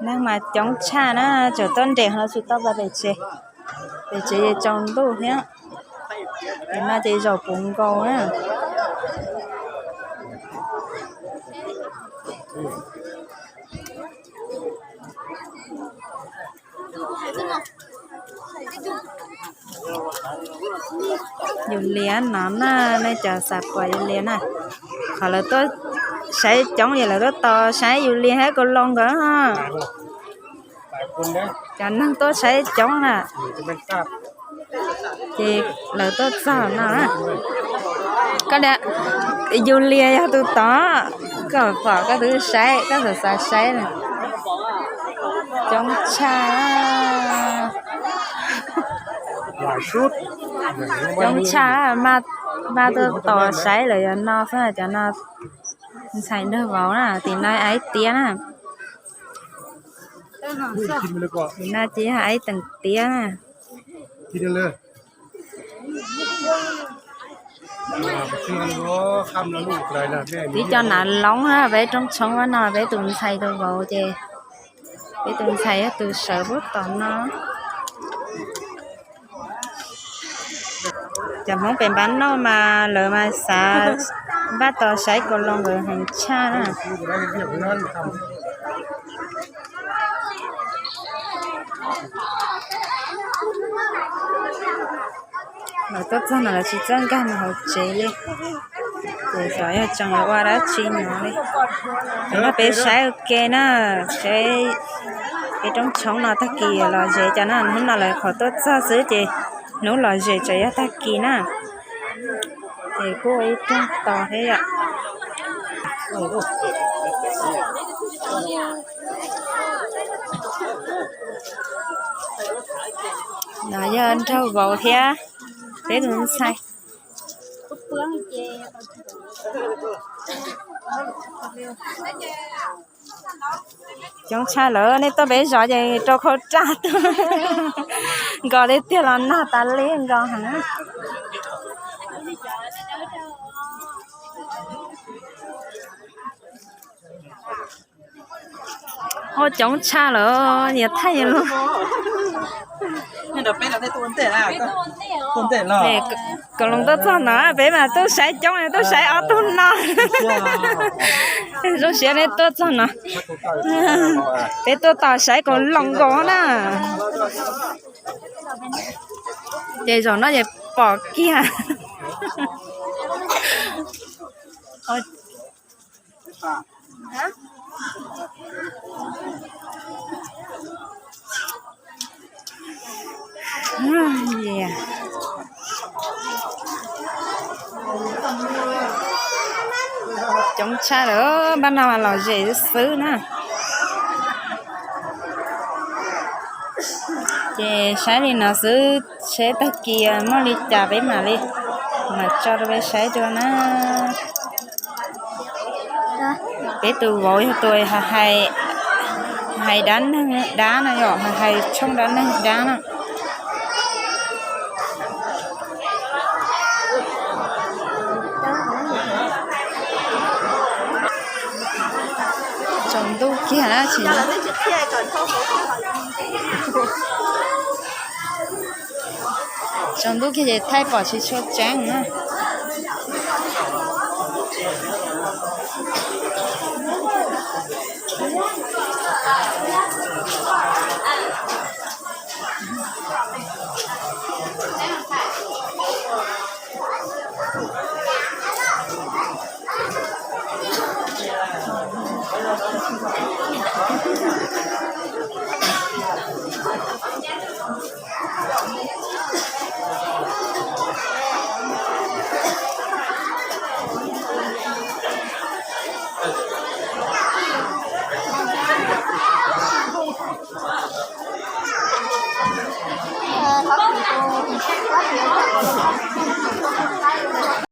Neeg mas coob tshaj na, tseem tuaj nres ho tsis tau pem tsev. Pem tsev ces tsaus ntuj thiab. Pem no ces zaum puv nkaus na. Yus Lias no na, nej cov xav pom Yus Lias na, qhov lawv tuaj saib coob es lawv tuaj tos saib Yus Lias thiab Kaus Loos nkawd. Cov neeg tuaj saib coob na, ces lawv tuaj txog no na. Koj, Yus Lias yog tus tod, koj pom koj twb saib, koj xav xav saib na. Coob tshaj, coob tshaj, mas tuaj tos saib lawm yog no xwb, cov no ntxhais nraug vauv na, tim no ib tiab na. Tim no ces yog ib teem tiab na. Tib co nav loob na, peb roob tshoob no peb tus ntxhais tus vauv ces peb tus ntxhais yog tus sawv pub tom no. Cov Hmoob pem npab noj mas lawv mas xav npaj tos saib Kaus Loos nkawd heev tshaj na. Lawv tuaj txog no lawv tsis txawj nkag mus hauv tsev li, ces xyov yog tseem yuav ua dab tsi no li. Ces no peb saib ua ke na, saib peb roob tshoob no tag kis los ze cas na, hnub no lawv qhov tuaj txog xwb ces hnub los ze tseem yog tag kis na. Ces kuj ua ib rooj tos thiab yom. No yog nraug vauv thiab peb tus ntxhais. Coob tshaj lawm, nej tuaj peb zov ces rau khau raj tuaj. Nkos tiag tiag los nag tas li, nkos heev. Ua coob tshaj lawm, niam thaij lawm. Kaus Loos tuaj txog no, peb mas tuaj saib coob, tuaj saib ob tug no. Zoo siab nej tuaj txog no. Peb tuaj tos saib Kaus Loos nkaus na. Ces zaum no ces pom kiag. Coob tshaj lawm, npaj no los ze xwb na. Ces saib li no xwb, seb tag kis muaj li cas peb mam li, mam tso rau peb saib dua na. Peb tus vauv yog tus hais dab neeg dab no yom, hais tshooj dab neeg dab no. Tsaus ntuj kiag na tsis, tsaus ntuj kiag ces thaij pom tsis tshua tseeb na.